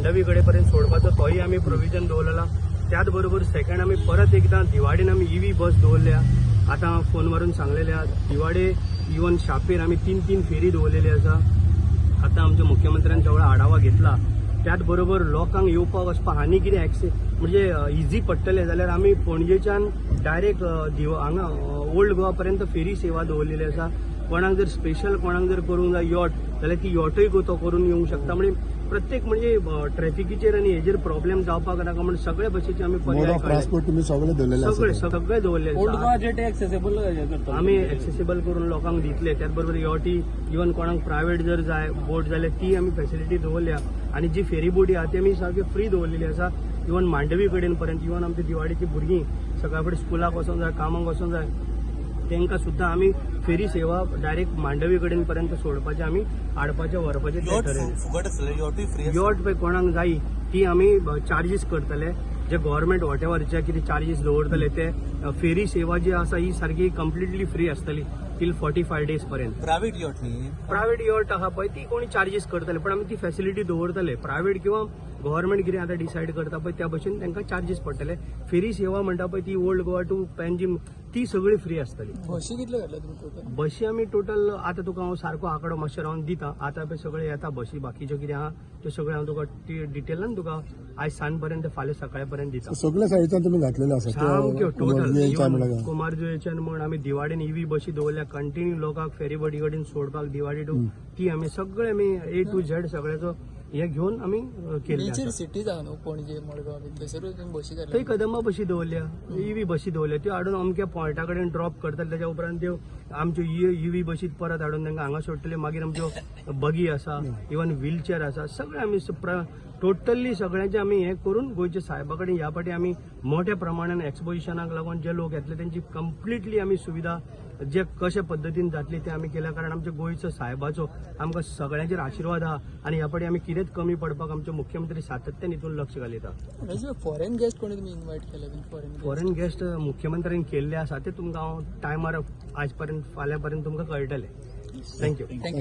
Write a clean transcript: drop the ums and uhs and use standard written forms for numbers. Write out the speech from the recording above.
मांडवी कडेन पर्यंत सोडपाचो तोय आमी प्रोविजन दवरलेला. त्याच बरोबर सेकंड आमी परत एकदां दिवाडीन आमी इवी बस दवरल्या. आतां फोन मारून सांगलेले आहा, दिवाडे इवन शापेर आमी 3-3 फेरी दवरलेली आसा. आतां आमच्या मुख्यमंत्र्यान सगळो आढावा घेतला. त्याच बरोबर लोकांक येवपाक वचपाक आनी कितें एक्सेस म्हणजे इजी पडटलें जाल्यार आमी पणजेच्यान डायरेक्ट हांगा ओल्ड गोवा पर्यंत फेरी सेवा दवरलेली आसा. कोणाक जर स्पेशल कोणाक जर करूंक जाय यॉट जाल्यार ती यॉटूय तो करून येवंक शकता. म्हणजे प्रत्येक म्हणजे ट्रॅफिकीचेर आनी हेजेर प्रॉब्लेम जावपाक नाका म्हण सगळे भशेचे आमी मोड पर्याय ऑफ काडले. ट्रान्सपोर्ट तुम्ही सगळे दवरलेले सगळे आसा. सगळे दवरले ओल्ड आसा. गोवा जेटी एक्सेसेबल करता आमी एक्सेसिबल करून लोकांक दितले. त्याच बरोबर यॉटी इवन कोणाक प्रायवेट जर जाय बोट जाल्यार ती आमी फेसिलिटी दवरल्या आनी जी फेरी बोटी आहा ती आमी सारकी फ्री दवरलेली आसा. इवन मांडवी कडेन पर्यंत इवन आमच्या दिवाडीची भुरगीं सकाळ फुडें स्कुलाक वचोंक जाय, कामाक वचोंक जाय, तांकां सुद्दां आमी फेरी सेवा डायरेक्ट मांडवी कडेन पर्यंत सोडपाचें आमी हाडपाचें व्हरपाचें तें यॉट ठरयलें. फुकट आसतले, यॉटूय फ्री. यॉट पळय कोणाक जायी ती आमी चार्जीस करतले, जे गव्हर्मेंट what ever जे कितें चार्जीस दवरतले ते. फेरी सेवा जी आसा ही सारकी कंप्लिटली फ्री आसतली टील 45 डेज पर्यंत. प्रायव्हेट यॉट न्ही? प्रायव्हेट यॉट आहा पळय ती कोणी चार्जीस करतले, पण आमी ती फॅसिलिटी दवरतले. प्रायव्हेट किंवा गव्हर्मेंट कितें आतां डिसायड करता पळय त्या भशेन तांकां चार्जीस पडटले. फेरी सेवा म्हणटा पळय ती ओल्ड गोवा टू पॅनजीम ती सगळी फ्री आसतली. बशी कितल्यो घातल्या तुमी टोटल? बशी आमी टोटल आतां तुका हांव सारको आंकडो मातशें रावन दिता. आतां पळय सगळे येता बशी, बाकीच्यो कितें आहा त्यो सगळें हांव तुका डिटेलान तुका आयज सांज पर्यंत फाल्यां सकाळे पर्यंत दिता. सगळे सायडीच्यान तुम्ही घातलेले आसा. सामक्यो टोटल कुमारजुवेंच्या म्हणल्यार कुमारजुवेच्यान म्हण आमी दिवाडीन इवी बशी दवरल्या कंटिन्यू लोकांक फेरी बोटी कडेन सोडपाक दिवाडी टू ती आमी सगळे आमी ए टू झेड सगळ्याचो हे घेवन आमी केल्लें मेजर आसा. सिटीज आहा न्हू, पणजे, मडगांव बी, थंयसरूय तुमी बशी थंय घातल्या? कदंबा बशी दवरल्या, इवी बशी दवरल्या, त्यो हाडून अमक्या पॉयंटा कडेन ड्रॉप करतले. त्याच्या उपरांत त्यो आमच्यो इवी बशीत परत हाडून तांकां हांगा सोडटले. मागीर आमच्यो बगी आसा, इवन व्हीलचेर आसा, सगळें आमी टोटली सगळ्यांचे आमी हें करून गोंयच्या साहेबा कडेन ह्या फावटी आमी मोठ्या प्रमाणान एक्सपोजिशनाक लागून जे लोक येतले तेंची कंप्लिटली आमी सुविधा जे कशे पद्दतीन जातली ते आमी केल्या. कारण आमच्या गोंयचो साहेबाचो आमकां सगळ्यांचेर आशिर्वाद आहा आनी ह्या फावटी आमी कितेंच कमी पडपाक आमचे मुख्यमंत्री सातत्यान हितून लक्ष घालिता. फॉरेन गेस्ट कोणी तुमी इन्वायट केले बीन? फॉरेन फॉरेन गेस्ट मुख्यमंत्र्यांनी केल्ले आसा ते तुमकां हांव टायमार आयज पर्यंत फाल्यां पर्यंत तुमकां कळटलें. Thank you. Thank you.